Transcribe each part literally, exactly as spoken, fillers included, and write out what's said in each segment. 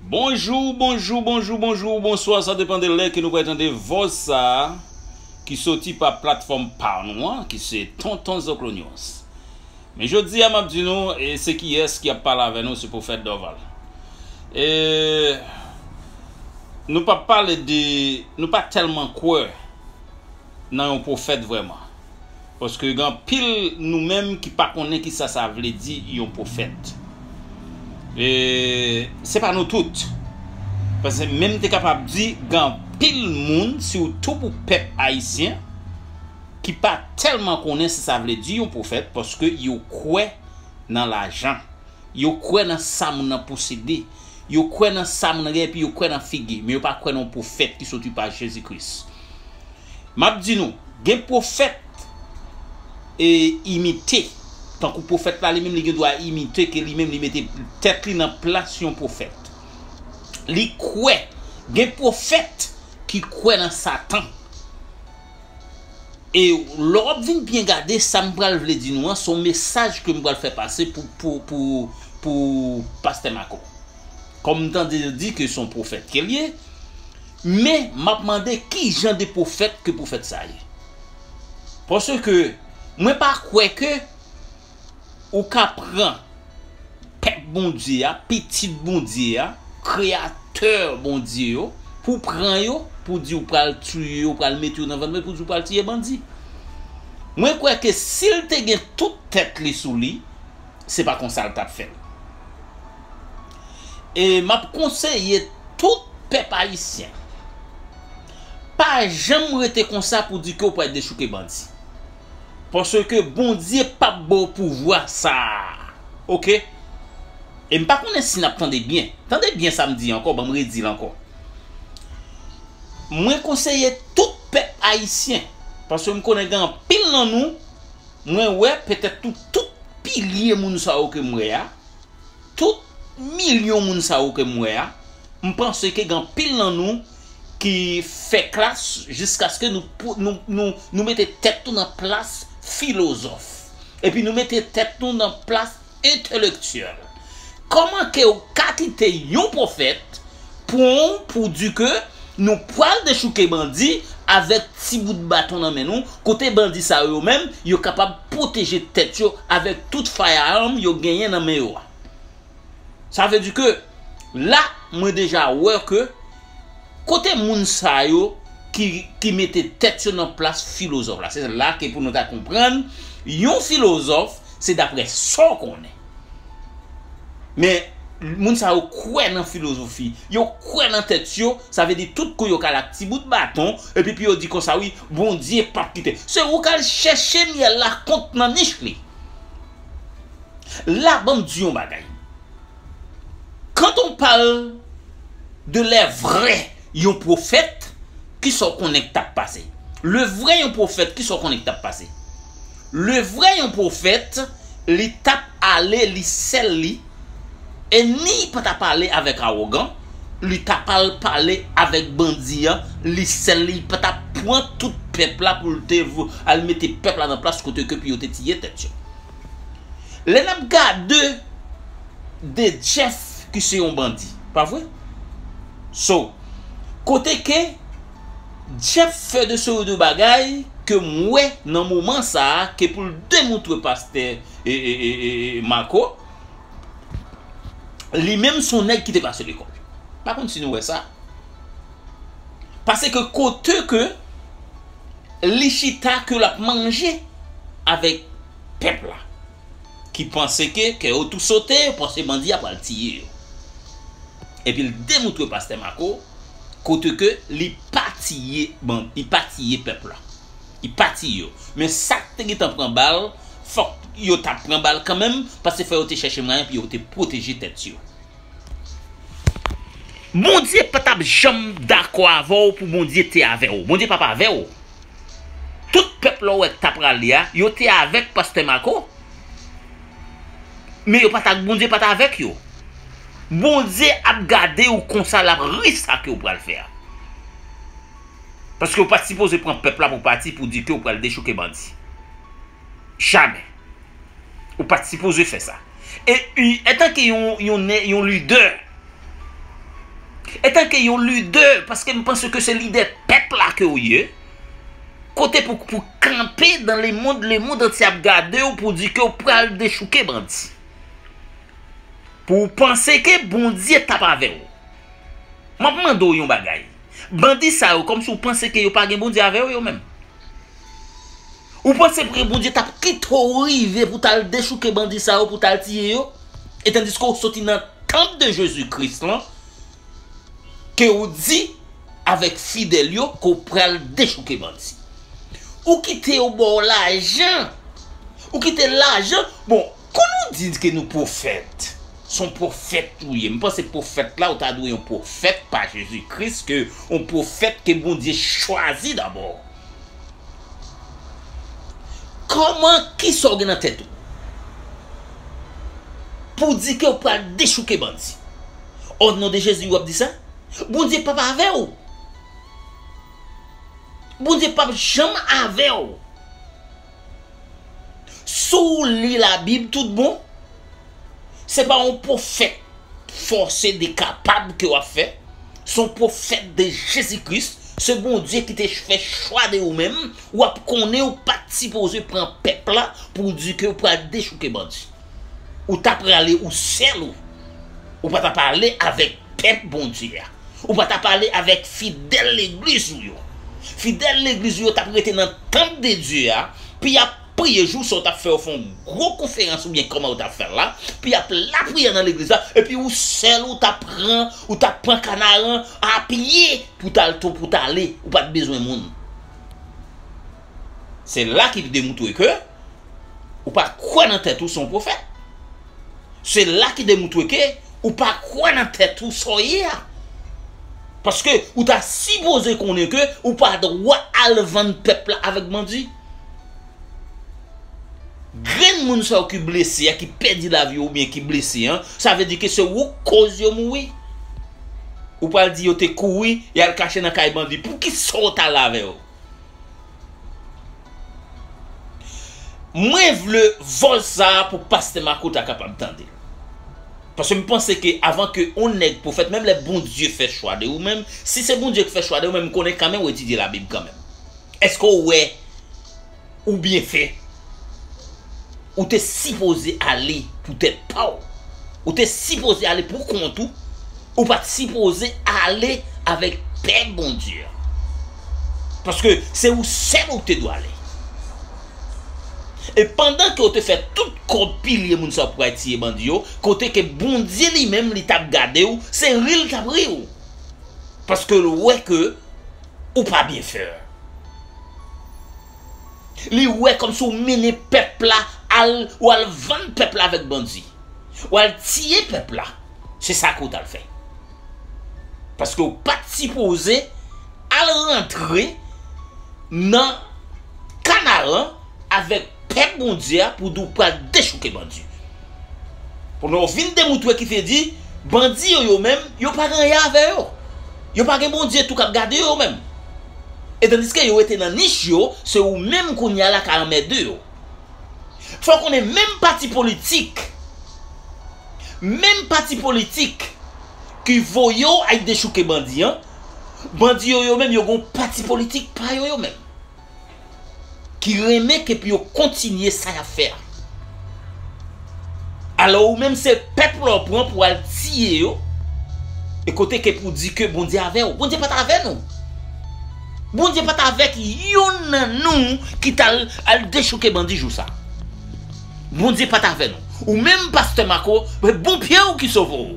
Bonjou, bonjou, bonjou, bonjou, bonswa, sa depann de lè ke nou pral tande vòs sa a ki soti pa platfòm pa nou an, ki se Tonton Zoklo News. Men jodi a, m ap di nou, e se kiyès ki ap pale avè nou, se Pwofèt Dorval. E nou p ap pale de, nou pa tèlman kwè nan yon pwofèt vrèman. Paske gen anpil nou menm ki pa konnen kisa sa vle di yon pwofèt. E se pa nou tout. Paske menm te kapab di gen anpil moun, sitou pou pèp ayisyen, ki pa tèlman konnen sa sa vle di yon pwofèt, paske yo kwè nan lajan. Yo kwè nan sa moun nan posede. Yo kwè nan sa moun nan gen, epi yo kwè nan figi. Men yo pa kwè nan yon pwofèt ki soti pa Jezi Kris. M ap di nou, gen pwofèt e imite. Tankou pwofèt la, li menm, li gen dwa imite ke li menm, li mete tèt li nan plas yon pwofèt. Li kwè. Gen pwofèt ki kwè nan Satan. E lè w ap vin byen gade, sa m pral vle di nou an, se yon mesaj ke m pral fè pase pou, pou, pou, pou pastè Marco. Kòm m tande yo di ke se yon pwofèt ke l ye, men m ap mande ki jan de pwofèt ke pwofèt sa ye. Paske mwen pa kwè ke ou ka pran pèp Bondye a, pitit Bondye a, kreyatè Bondye yo, pou pran yo, pou di ou pral tiye yo, ou pral mete yo nan vant mwen, pou di ou pral tiye bandi. Mwen kwè ke si l te gen tout tèt li sou li, se pa konsa l t ap fè l. E m ap konseye tout pèp ayisyen, pa janm rete konsa pou di ke w pral dechouke bandi. Paske Bondye p ap ba w pouvwa sa a. Oke? E m pa konnen si n ap tande byen. Tande byen sa m di ankò, ban m redi l ankò. Mwen konseye tout pèp ayisyen, paske m konnen gen anpil nan nou, mwen wè petèt tout, tout pilye moun sa yo ke m wè a, tout milyon moun sa yo ke m wè a, m panse ke gen anpil nan nou ki fè klas jiskaske nou, pou- nou, nou, nou mete tèt nou nan plas filozòf. Epi nou mete tèt nou nan plas entelektyèl. Kòman ke w ka kite yon pwofèt pran w pou di ke nou pral dechouke bandi avèk ti bout baton nan men nou, kote bandi sa yo menm, yo kapab pwoteje tèt yo avèk tout fayarm yo genyen nan men yo a. Sa vle di ke la, mwen deja wè ke kote moun sa yo ki, ki mete tèt yo nan plas filozòf la. Se la ke pou nou ta konprann, yon filozòf, se daprè sa w konnen. Men, moun sa yo kwè nan filozofi, yo kwè nan tèt yo, sa vle di tout kou yo kal ak ti bout baton, epi pou yo di konsa, wi, Bondye p ap kite. Se ou k al chèche myèl la kont nan nich li. La, ban m di yon bagay. Quand on parle de les vrais yon pwofèt, kisa w konnen k t ap pase? Le vrai yon pwofèt, kisa w konnen k t ap pase? Le vrai yon pwofèt, li t ap ale li sèl li, e ni pa t ap ale avèk awogan, li t ap al pale avèk bandi an, li sèl li, li pa t ap pran tout pèp la pou l te vo- al mete pèp la nan plas kote ke pou yo te tiye tèt yo. Lè n ap gade de Jeff ki se yon bandi, pa vre? So, kote ke Jeff fè de seri de bagay ke m wè nan moman sa a, ke pou l demontre pastè e, e, e, e, e Marco, li menm se yon nèg ki te pase lekòl. Pa konn si nou wè sa. Paske kote ke li chita ke l ap manje avèk pèp la, ki panse ke kè yo tou sote, yo panse bandi a pral tiye yo. Epi l demontre pastè Marco kote ke li pa tiye ban- li pa tiye pèp la. Li pa tiye yo. Men sa k te gentan pran bal, fòk yo ta pran bal kanmenm, paske fò yo te chèche mwayen pou yo te pwoteje tèt yo. Bondye pa t ap janm dakò avè w pou Bondye te avè w. Bondye p ap avè w. Tout pèp la w wè k t ap rale a, yo te avèk pastè Marco. Men yo pa t ak Bondye, pa t avèk yo. Bondye ap gade w konsa, l ap ri sa ke w pral fè a. Paske w pa t sipoze pran pèp la pou pati pou di ke w pral dechouke bandi. Jamè. Ou pa t sipoze fè sa. E, e, antanke yon, yon, yon lidè, Etanke yon lidè, paske m panse ke se lidè pèp la ke w ye, kote pou, pou kanpe dans le monde, lemonn antye ap gade w pou di ke w pral dechouke bandi. Pou w panse ke Bondye t ap avè w. M ap mande w yon bagay. Bandi sa yo, kòmsi w panse ke yo pa gen Bondye avè yo, yo menm? Ou panse ke Bondye t ap kite w rive pou t al dechouke bandi sa yo, pou t al tiye yo? E tandiske w soti nan tanp de Jezi Kris lan, ke w di avèk fidèl yo ke w pral dechouke bandi. Ou kite yo ba w lajan. Ou kite lajan. Bon, kon nou di ke nou pwofèt, se yon pwofèt ou ye. M panse pwofèt la, ou ta dwe yon pwofèt pa Jezi Kris, ke yon pwofèt ke Bondye chwazi dabò. Kòman, kisa w gen nan tèt ou? Pou w di ke w pral dechouke bandi. O non de Jezi, w ap di sa? Bondye p ap avè w. Bondye p ap janm avè w. Si w li Labib tout bon, se pa yon pwofèt fòse de kapab ke w ap fè. Se yon pwofèt de Jezi Kris. Se Bondye ki te fè chwa de ou menm. W ap konnen ou pa t sipoze pran pèp la pou w di ke w pral dechouke bandi. Ou ta prale ou sèl ou. Ou pa ta prale avèk pèp Bondye a. Ou pa ta prale avèk fidèl legliz ou yo. Fidèl legliz ou yo t ap rete nan tanp de Dye a, pou y ap priye. Jou sa, w t ap fè, w fè yon gwo konferans oubyen kòman w t ap fè l la, pou y ap lapriyè nan legliz la, epi ou sèl ou t ap pran, ou t ap pran kanaran a pye pou t al tou, pou t ale, ou pa t bezwen moun. Se la ki demoutre ke ou pa kwè nan tèt ou se yon pwofèt. Se la ki demoutre ke ou pa kwè nan tèt ou sa w ye a. Paske ou ta sipoze konnen ke ou pa dwa al vann pèp la avèk bandi. Grenn moun sa yo ki blese a, ki pèdi lavi yo oubyen ki blese an, sa vle di ke se ou k koz yo mouri. Ou pral di yo te kouri, y al kache nan kay bandi. Poukisa w t al avè yo? Mwen vle vòs sa a pou pastè Marco ta kapab tande. Paske m panse ke avan ke yon nèg pwofèt, menm lè Bondye fè chwa de ou menm, si se Bondye ki fè chwa de ou menm, m konnen kanmenm ou etidye Labib kanmenm. Èske w wè ou byen fè? Ou te sipoze ale pou tèt pa w. Ou te sipoze ale pou kont ou. Ou pa t sipoze ale avèk pèp Bondye a. Paske se ou sèl ou te dwe ale. E pandan ke w te fè tout kòb pilye moun sa yo pou al tiye bandi yo, kote ke Bondye li menm li t ap gade w, se ri l t ap ri w. Paske l wè ke ou pa byen fè. Li wè kòmsi w mennen pèp la al, ou al vann pèp la avèk bandi. Ou al tiye pèp la. Se sa ke w t al fè. Paske w pa t sipoze al rantre nan Kanaran avèk pèp Bondye a pou di w pral dechouke bandi. Pou nou vin demoutre ki vle di, bandi yo, yo menm, yo pa gen anyen avè yo. Yo pa gen Bondye tou k ap gade yo, yo menm. E tandiske yo rete nan nich yo, se ou menm kounye a la k al anmède yo. Fò w konnen menm pati politik, menm pati politik ki voye w al dechouke bandi an, bandi yo, yo menm, yo gen yon pati politik pa yo, yo menm. Ki renmen ke pou yo kontinye sa y ap fè a. Alò, ou menm, se pèp la w pran pou al tiye yo. E kote ke pou di ke Bondye avè w? Bondye pa t avè nou. Bondye pa t avèk yonn nan nou ki t al, al dechouke bandi jou sa. Bondye pa t avè nou. Ou menm, pastè Marco, se bon pye w ki sove w.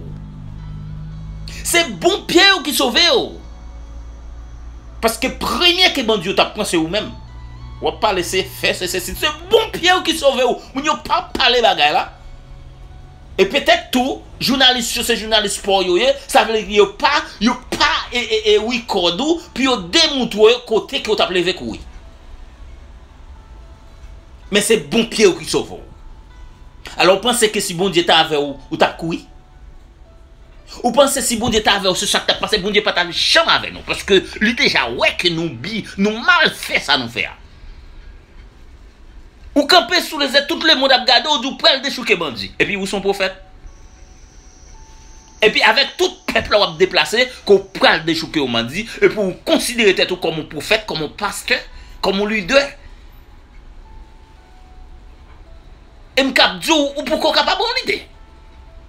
Se bon pye w ki sove w. Paske premye ke bandi yo t ap pran, se ou menm. W ap pale se fè, se sesi. Se bon pye w ki sove w. Moun yo pa pale bagay la. E petèt tou, jounalis yo se jounalis pa w yo ye, sa vle di yo pa, yo pa e, e, e rikòd ou pou yo demoutre w kote ke w t ap leve kouri. Men se bon pye w ki sove w. Alò, w panse ke si Bondye t avè w, ou t ap kouri? Ou panse si Bondye t avè w, se sa k t ap pase? Bondye pa t ap janm avè nou, paske li deja wè ke nou bi, nou mal fè sa nou fè a. Ou kanpe sou lezè, tout lemonn ap gade w, di w pral dechouke bandi. Epi ou se yon pwofèt. Epi avèk tout pèp la w ap deplase, ke w pral dechouke yon bandi, epi w konsidere tèt ou kòm yon pwofèt, kòm yon pastè, kòm yon lidè. E m k ap di w, ou poko kapab yon lidè.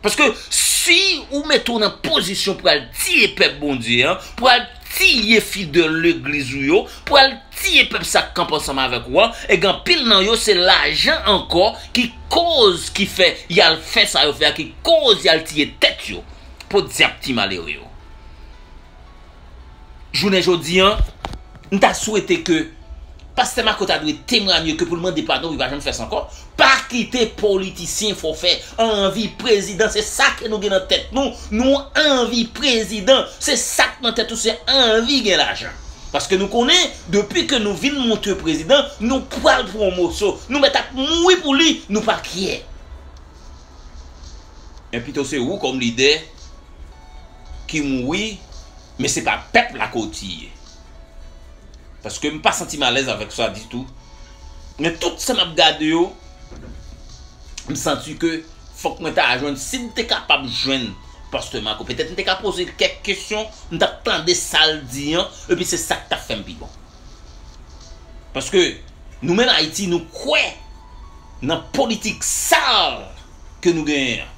Paske si ou mete w nan pozisyon pou al tiye pèp Bondye an, pou al tiye fidèl legliz ou yo, pou al tiye pèp sa k kanpe ansanm avèk ou an, e gen anpil nan yo se lajan ankò ki koz ki fè y al fè sa yo fè a, ki koz y al tiye tèt yo. Podyab ti malere yo. Jounen jodi an, m ta swete ke Pastè Marco ta dwe temwanye ke pou l mande padon, pou l pa janm fè sa ankò. Pa kite politisyen fè w fè anvi prezidan, se sa ke nou gen nan tèt nou. Nou anvi prezidan, se sa k nan tèt nou, se anvi gen lajan. Paske nou konnen, depi ke nou vin monte prezidan, nou pral pran yon moso. Nou mèt ap mouri pou li, nou pa kyè. Men pito se ou kòm lidè ki mouri, men se pa pèp la ke w tiye. Paske m pa santi m alèz avèk sa ditou. Men tout sa m ap gade yo, m santi ke fòk mwen ta jwenn, si m te kapab jwenn Pastè Marco, petèt m te ka poze l kèk kesyon, m t ap tande sa l di an, epi se sa k t ap fè m pi bon. Paske nou menm Ayiti, nou kwè nan politik sal ke nou genyen an.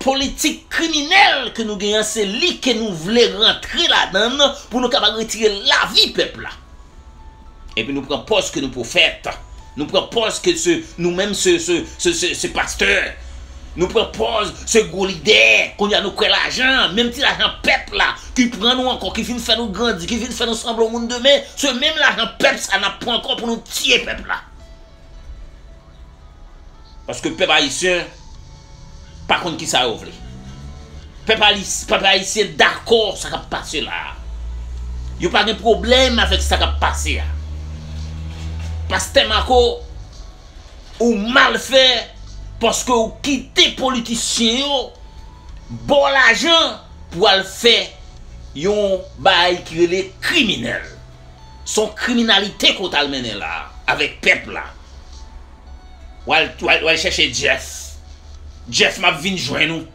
Politik kriminèl ke nou genyen an, se li ke nou vle rantre ladan l pou nou kapab retire lavi pèp la. Epi nou pran pòz ke nou pwofèt. Nou pran pòz ke se, nou menm se, se, se, se, se pastè. Nou pran pòz se gwo lidè. Kounye a nou kwè lajan, menm ti lajan pèp la ki pran nou ankò, ki vin fè nou grandi, ki vin fè nou sanble yon moun demen, se menm lajan pèp sa n ap pran ankò pou nou tiye pèp la. Paske pèp ayisyen pa konn kisa yo vle. Pèp alis-, pèp ayisyen dakò sa k ap pase la a. Yo pa gen pwoblèm avèk sa k ap pase a. Pastè Marco, ou mal fè paske ou kite politisyen yo ba w lajan pou al fè yon bagay ki rele kriminèl. Se yon kriminalite ke w t al mennen la a, avèk pèp la. W al, w al, w al chèche Jeff. Jeff, m ap vin jwenn ou.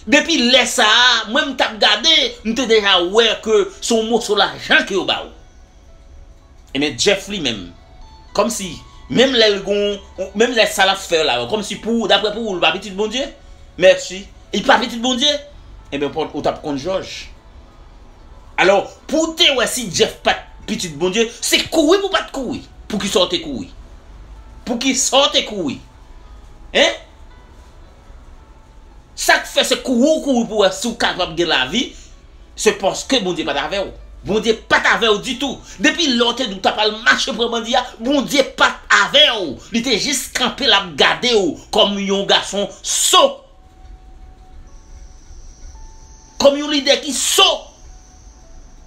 Depi lè sa a, mwen m t ap gade, m te deja wè ke se yon moso lajan ke yo ba w. Ebyen, Jeff li menm, kòmsi, menm lè l gon, menm lè sa l ap fè la yo, kòmsi pou ou, daprè pou ou, l pa pitit Bondye? Mèsi. Li pa pitit Bondye? Ebyen, ou t ap konn jòj. Alò, pou w te wè si Jeff pa t pitit Bondye, se kouri pou w pa t kouri. Poukisa w te kouri? Poukisa w te kouri? Hein? Sa k fè se kouri w kouri pou w wè si w kapab gen lavi, se paske Bondye pa t avè w. Bondye pa t avè w ditou. Depi lè w te di w t ap al mache pran bandi a, Bondye pa t avè w. Li te jis kanpe l ap gade w kòm yon gason so. Kòm yon lidè ki so.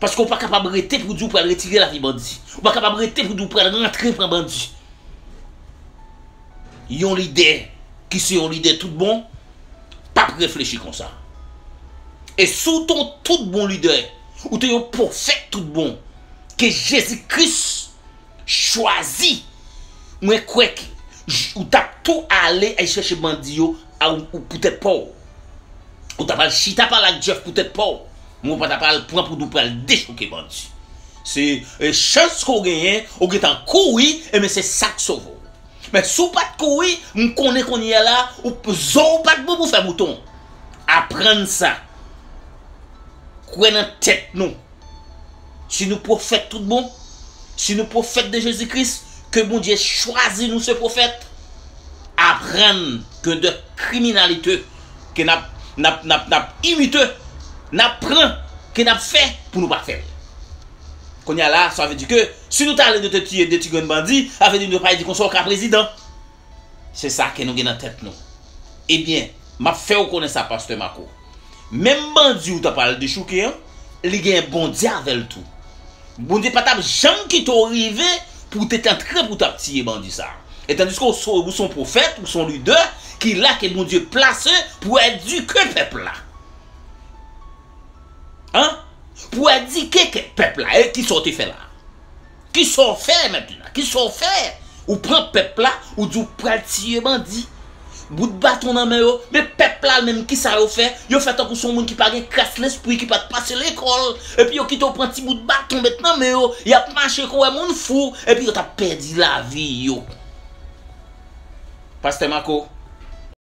Paske w pa kapab rete pou di w pral retire lavi bandi. Ou pa kapab rete pou di w pral rantre pran bandi. Yon lidè ki se yon lidè tout bon, p ap reflechi konsa. E si w te yon tout bon lidè, ou te yon pwofèt tout bon, ke Jezi Kris chwazi, mwen kwè ke j-, ou t ap tou ale al chèche bandi yo a, ou, ou pou tèt pa w. Ou t ap al chita pale ak Jeff pou tèt pa w. Men ou pa t ap al pran pou di w pral dechouke bandi. Se, e, chans ke w genyen, ou gentan kouri, ebyen se sa k sove w. Men si w pa t kouri, m konnen kounye a la, ou, zo w pa t bon pou fè bouton. Aprann sa. Kwè nan tèt nou. Si nou pwofèt tout bon, si nou pwofèt de Jezi Kris, ke Bondye chwazi nou se pwofèt, aprann ke de kriminalite ke n ap, n ap, n ap, n ap imite, n ap pran, ke n ap fè pou nou pa fè l. Kounye a la, sa vle di ke si nou ta ale nou te tiye de ti grenn bandi, sa vle di nou pa di konsa w ka prezidan. Se sa ke nou gen nan tèt nou. Ebyen, m ap fè w konnen sa, Pastè Marco. Menm bandi ou t ap al dechouke an, li gen Bondye avè l tou. Bondye pa t ap janm kite w rive pou w te antre pou w t ap tiye bandi sa a. E tandiske w se, ou se yon pwofèt, ou se yon lidè ki la ke Bondye plase pou edike pèp la. An? Pou edike ke pèp la. E kisa w te fè la? Kisa w fè mentnan? Kisa w fè? Ou pran pèp la, ou di w pral tiye bandi. Bout baton nan men yo, men pèp la menm kisa yo fè? Yo fè tankou se yon moun ki pa gen kras lespri, ki pa t pase lekòl. Epi yo kite w pran ti bout baton met nan men yo, y ap mache kouwè moun fou, epi yo t ap pèdi lavi yo. Pastè Marco,